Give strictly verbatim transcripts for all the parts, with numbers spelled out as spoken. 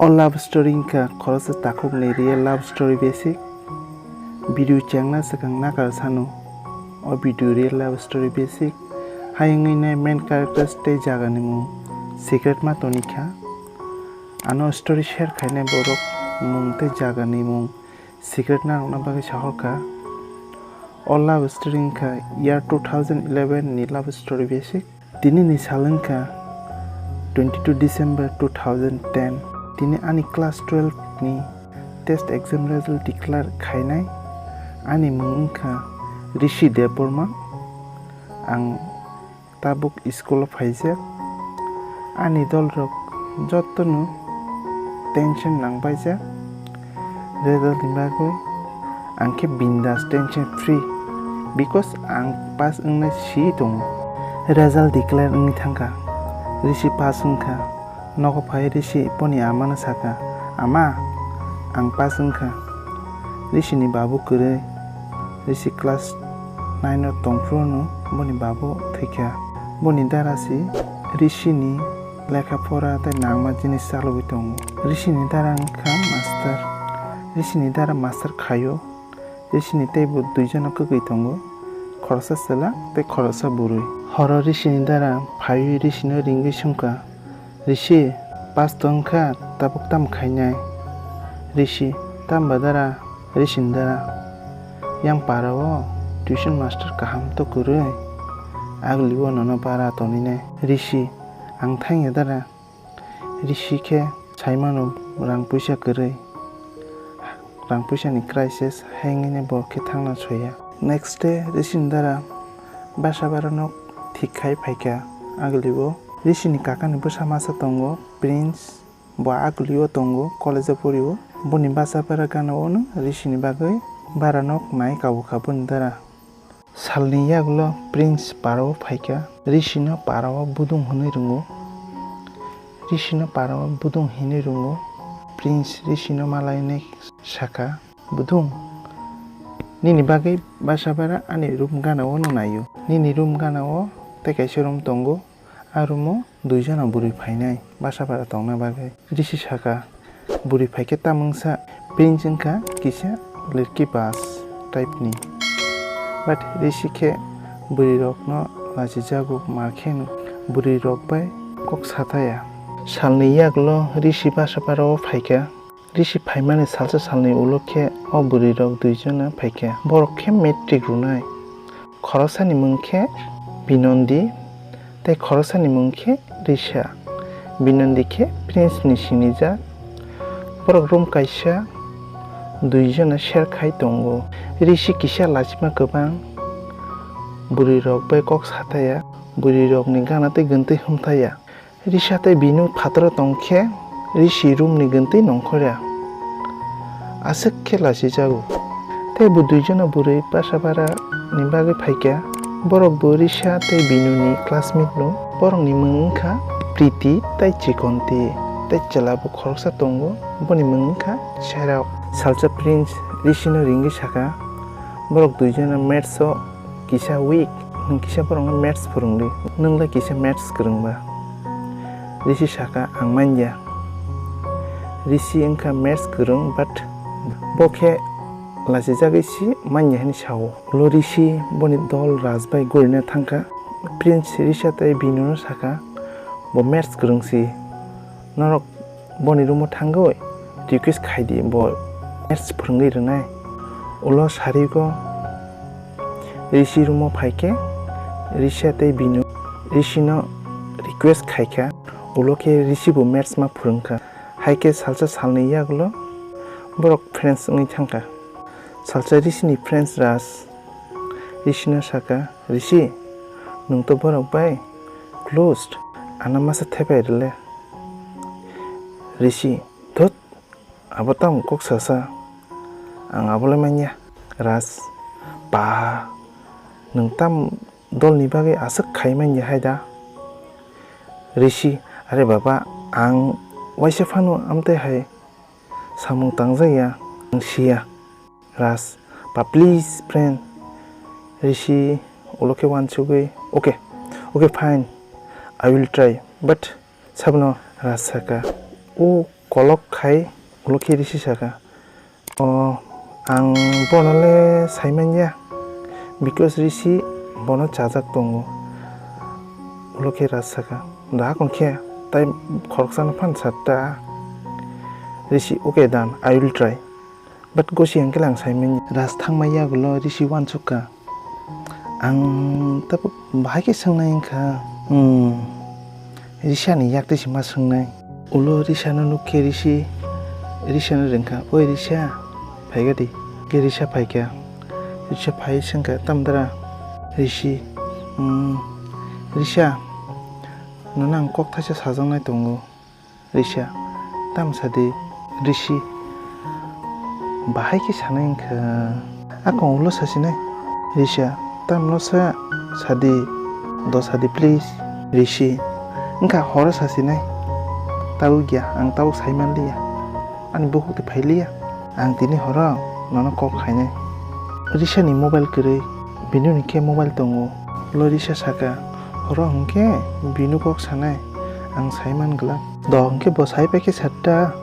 O love story wngkha khoroksa takhukni real love story basic. Video chengna swkang nakar sano o video real love story basic. Hayungwi nai main characters tei jagani mung secret ma tonikha. Ano story share khainai borok mung tei jagani mung secret narwkna bagwi sahorkha. O love story wngkha year two thousand eleven ni love story basic. Tini ni sal wngkha twenty two December two thousand ten. Tini ani class twelve ni test exam result declare khainai. Ani mung wngkha Rishi Debbarma. Ang tabuk school o phaijak. Ani dolrok jotono tension nangbaijak. Result ni bagwi ang khe bindas, tension free, because ang pass wngnai si tongo. Result declare wngwi thangkha, Rishi pass wngkha. Nogo phai Rishi boni amano sakha, "Ama, ang pass wngkha." Rishi ni babu kwrwi. Rishi class nine o tongphuru no boni babu thwikha. Boni dara si Rishi ni lekha pora tei nangma jinis chalogwi tongo. Rishi ni dara wngkha master. Rishi ni dara master khaio. Rishi ni teibo duijono kwgwi tongo, khoroksa chwla tei khoroksa bwrwi. Horo Rishi ni dara phaiwi Rishi no ringwi swngkha, "Rishi, pass to wngkha, tabuk tamo khainai?" Rishi, "Tamo ba dara?" Rishi ni dara, "Yang para o tuition master kaham to kwrwi, agli o nono bara toninai." Rishi, "Ang thangya dara." Rishi khe saimano rang puisa kwrwi, rang puisa ni crisis, hayungni bo khe thangna soya. Next day Rishi ni dara basa bara nok thik khai phaikha. Agli o Rishi ni kaka ni bwsa masa tongo, Prince, bo agli o tongo, college o pori o. Boni basa bara gana o no Rishi ni bagwi bara nok nai kabukha boni dara. Salni yagulo Prince para o phaikha. Rishi no para o budung hwnwi rwngo. Rishi no para o budung hinwi rwngo. Prince Rishi no malainai sakha, "Budung, nini bagwi basa bara ani room gana o no naio. Nini room gana o tei kaisa room tongo." A room o duijono bwrwi phainai basa bara tongna bagwi. Rishi sakha, "Bwrwi phaikhe tamo wngsa?" Prince wngkha kisa lirki bas type ni. But Rishi khe bwrwi rokno lachijago, mar kheno bwrwi rok bai kok sataya. Salni yagulo Rishi basa bara o phaikha. Rishi phaimani salsa salni ulo khe o bwrwi rok duijono phaikha. Borok khe matric rwnai. Khoroksani mung khe Binondi tei khoroksani mung khe Risha. Binondi khe Prince ni sinijak. Borok room kaisa duijono share khai tongo. Rishi kisa lachima kwbang, bwrwi rok bai kok sataya, bwrwi rokni gana tei gwntwi humthaya. Risha tei Binu phataro tong khe Rishi room ni gwntwi nongkhorya. Aswk khe lachijago. Tei bo duijono bwrwi basa bara ni bagwi phaikha. Borok bo Risha tei Binu ni classmate no. Borok ni mung wngkha Priti tei Chikonti. Tei chwla bo khoroksa tongo, boni mung wngkha Serok. Salsa Prince Rishi no ringwi sakha, "Borok duijono maths o kisa weak, nwng kisa borokno maths phwrwngdi, nwng lai kisa maths kwrwngba." Rishi sakha, "Ang manya." Rishi wngkha maths kwrwng, but bo khe lachijagwi si manya hwnwi sao. Ulo Rishi boni dol Raj bai gorina thangkha. Prince Risha tei Binu no sakha, "Bo maths kwrwng si, norok boni room o thangwi request khaidi, bo maths phwrwngwi rwnai." Ulo sarigo Rishi room o phaikhe Risha tei Binu Rishi no request khaikha, ulo khe Rishi bo maths ma phwrwngkha. Hai khe salsa salni yagulo borok friends wngwi thangkha. Salsa Rishi ni friends Raj Rishi no sakha, "Rishi, nwng to borok bai closed, ano masa thepai rwle." Rishi, "Thut, abo tamo kok sasa, ang abo le manya." Raj, "Ba, nwng tam dolni bagwi aswk khai manya hai da?" Rishi, "Are baba, ang waisa phano amtwi hai samung tangjakya, ang siya." Raj, "Ba, please friend." Rishi ulo khe uansugwi, "Okay, okay, fine, I will try, but sabno." Raj sakha, "O kolok khai ulo khe Rishi saka, "O, ang bono le saimanya, because Rishi bono chajak tongo." Ulo khe Raj saka, "Da kon khe, tai khoroksano phan satta." Rishi, "Okay dan, I will try. But gosi hwnkhe le ang saimanya." Raj thangma yagulo Rishi uansukha. Ang tabuk bahai khe swngnai wngkha. Hmm. Rishani yak twi se ma swngnai. Ulo Rishano nuk khe Rishi, Rishano ringkha, "Oi Risha, phaikha di." Khe Risha phaikha. Risha phai swngkha, "Tamdara?" Rishi, "Hmm, Risha, nono ang kok thaisa sajaknai tongo." Risha, "Tam sadi." Rishi, "Bahai khe sanai wngkha." "Akon ulo sasinai." Risha, "Tamno sa sadi, do sadi please." Rishi, "Wngkha horo sasinai. Tabuk ya, ang tabuk sai manliya. Ani bukhuk twi phailiya. Ang tini horo nono kok khainai." Rishani mobile kwrwi, bini ni khe mobile tongo. Ulo Risha saka, "Horo hwnkhe bini kok sanai, ang sai man glak." "Do hwnkhe bo sai paikhe satta."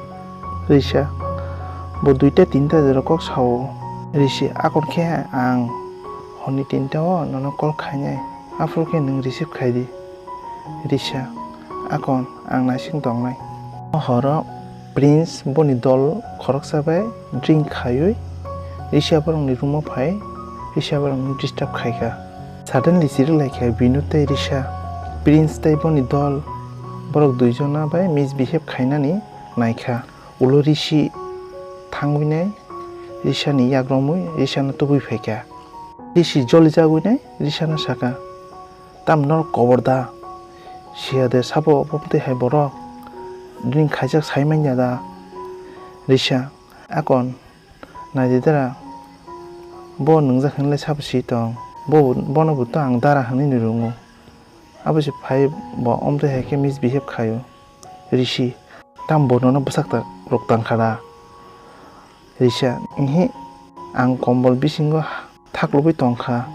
Risha, "Bo duita tinta jora kok sao." Rishi, "Akon khe ang horni tinta o nono call khainai, aphuru khe nwng receive khaidi." Risha, "Akon ang naising tongnai." O horo Prince boni dol khoroksa bai drink khaiwi Risha borokni room o phai, Risha borokno disturb khaikha. Suddenly chiriklaikha Binu tei Risha. Prince tei boni dol borok duijona bai misbehave khainani naikha. Ulo Rishi thangwinai Rishani yak romwi Rishano tubui phaikha. Rishi jolijagwinai Rishano saka, "Tam norok kobor da? Siya de sabo obo twi hai borok? Drink khaijak sai manya da?" Risha, "Akon, naidi dara, bo nwngjak hinlai sabo si tong? Bo, bono bo to ang dara hinwi ni ringo. Abo se phai bo omtwi hai khe misbehave khaio." Rishi, "Tam bo nono bwsak ta rok tang kha da?" Risha, "Ihi, ang kombol bisingo thaklubui tong kha."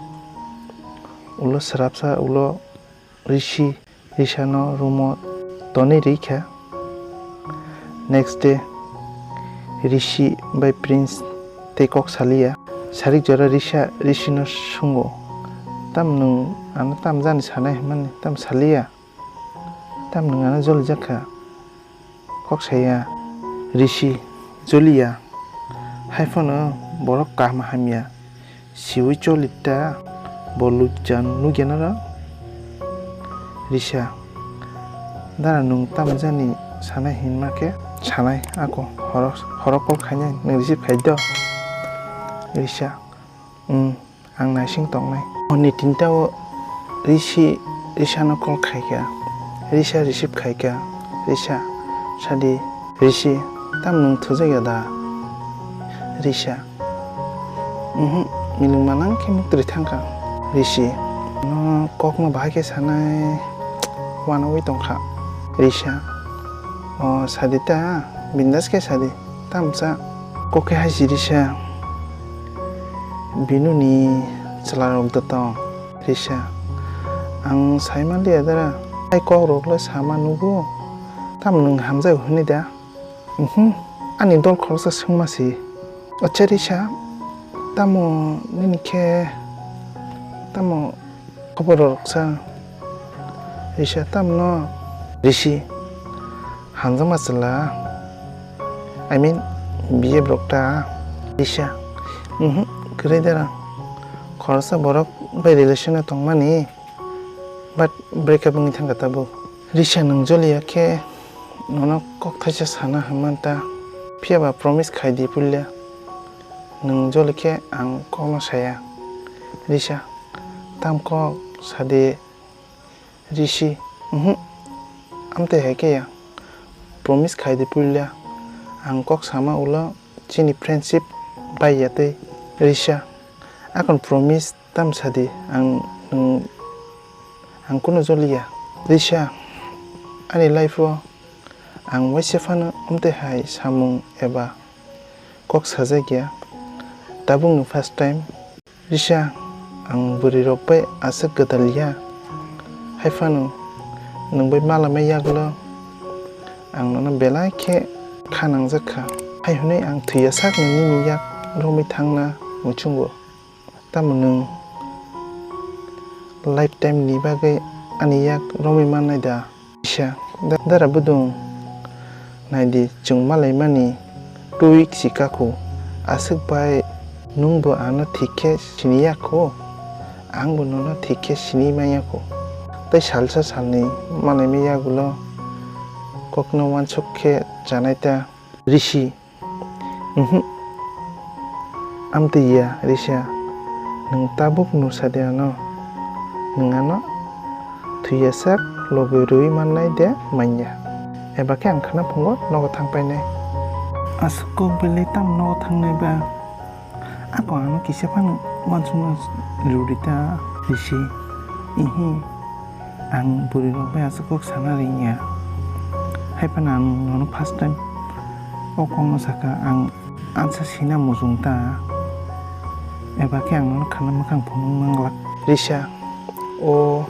Ulo swrapsa ulo Rishi, Rishano room o tonwi rwi kha. Next day, Rishi bai Prince tei kok saliya. Sarik jora Risha Rishino sungo, "Tam nwng ano tam jani sanai hwnmani, tam saliya? Tam nwng ano jolijak kha?" Kok saya, Rishi, "Joliya. Hai phano borok kaham hamya. Siwi choli ta, bo lukjan nukya noro?" Risha, "Dara nwng tam jani sanai hinma khe sanai ako horo, horo call khainai nwng receive khai do?" Risha, "Hmm, ang naising tongnai." Honni tinta o Rishi, Rishano call khaikha. Risha receive khaikha. Risha, "Sadi." Rishi, "Tam nwng thujakya da?" Risha, "Mhm, milwng manang khe muktwi thangkha." Rishi, "No kokno bahai khe sanai uanaui tongkha." Risha, "O sadi ta, bindas khe sadi, tamsa." Kok khe hai si Risha, "Binu ni chwla rok da tong?" Risha, "Ang sai manliya dara, hai kok rok le sama nugo, tam nwng hamjak hwnwi da?" "Mhm, ani dol khoroksa swngma si." "Acha Risha, tamo nini khe tamo khobor rok sa?" Risha, "Tamno?" Rishi, "Hamjakma chwla, I mean, B F rok ta?" Risha, "Mhm, kwrwi dara, khoroksa borok bai relation o tongmani, but break up wngwi thangkha tabuk." Risha, "Nwng joliya khe nono kok thaisa sana hwnman ta, phiyaba promise khai di puila, nwng joli khe ang kokno saya." Risha, "Tam kok sadi?" Rishi, "Mhm, amtwi hai khe ya, promise khai di puila, ang kok sama ulo chini friendship bai ya tei." Risha, "Akon promise tam sadi, ang nwng, ang kunu joliya." Risha, "Ani life o ang waisa phano amtwi hai samung eba kok sajak ya, tabukni first time." Risha, "Ang bwrwi rok bai aswk gwdal ya, hai phano nwng bai mala mai yagulo ang nono belai khe kha nangjak kha. Hai hwnwi ang thwiya sakno nini yak romwi thangna muchungo. Tamo nwng lifetime ni bagwi ani yak romwi mannai da? Kisa, da-, dara budung, naidi, chwng malaimani two weeks si kakhu, aswk bai nwng bo ano thik khe sini yakho, ang bo nono thik khe sini manya kho. Tei salsa salni malaimani yagulo kokno uansuk khe chanai ta? Risi. Umhu. Amtwi ya, Risa. Nwng tabuk nusa de ano? Nwng ano thwiya sak logi rwi mannai de manya? Eba khe ang khna phungo nogo thang painai. Aswk kok belai tamo nogo thangnai ba? Ako ano kisa phano uansukna rwdi ta, Risi. Ihi. Ang bwrwi rok bai aswk kok sana ringya. Hai phano ang nono first time o kokno saka, ang ansa sina muchung ta. Eba khe ang nono khana mwkhang phunuk manglak. Risa, o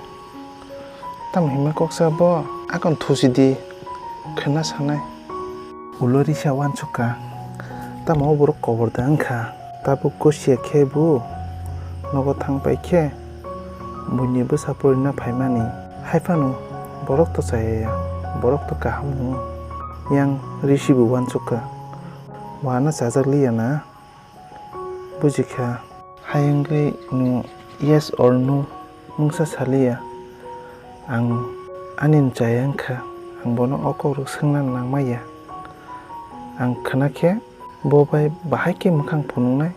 tamo hima kok sa bo? Akon thusi di, khna sanai. Ulo Risa uansukha, tamo o borok kobor da wngkha. Tabuk gosia khe bo nogo thang pai khe buini bwsa porina phaimani. Hai phano borok to chaya ya, borok to kaham wngo. Yang Risi bo uansukha, bo ano chajak liya na? Bujikha. Hai wngwi no yes or no mungsa saliya. Ang ani chaya wngkha, ang bono o kokrok swngna nangmaya. Ang khna khe bo bai bahai khe mwkhang phunuknai,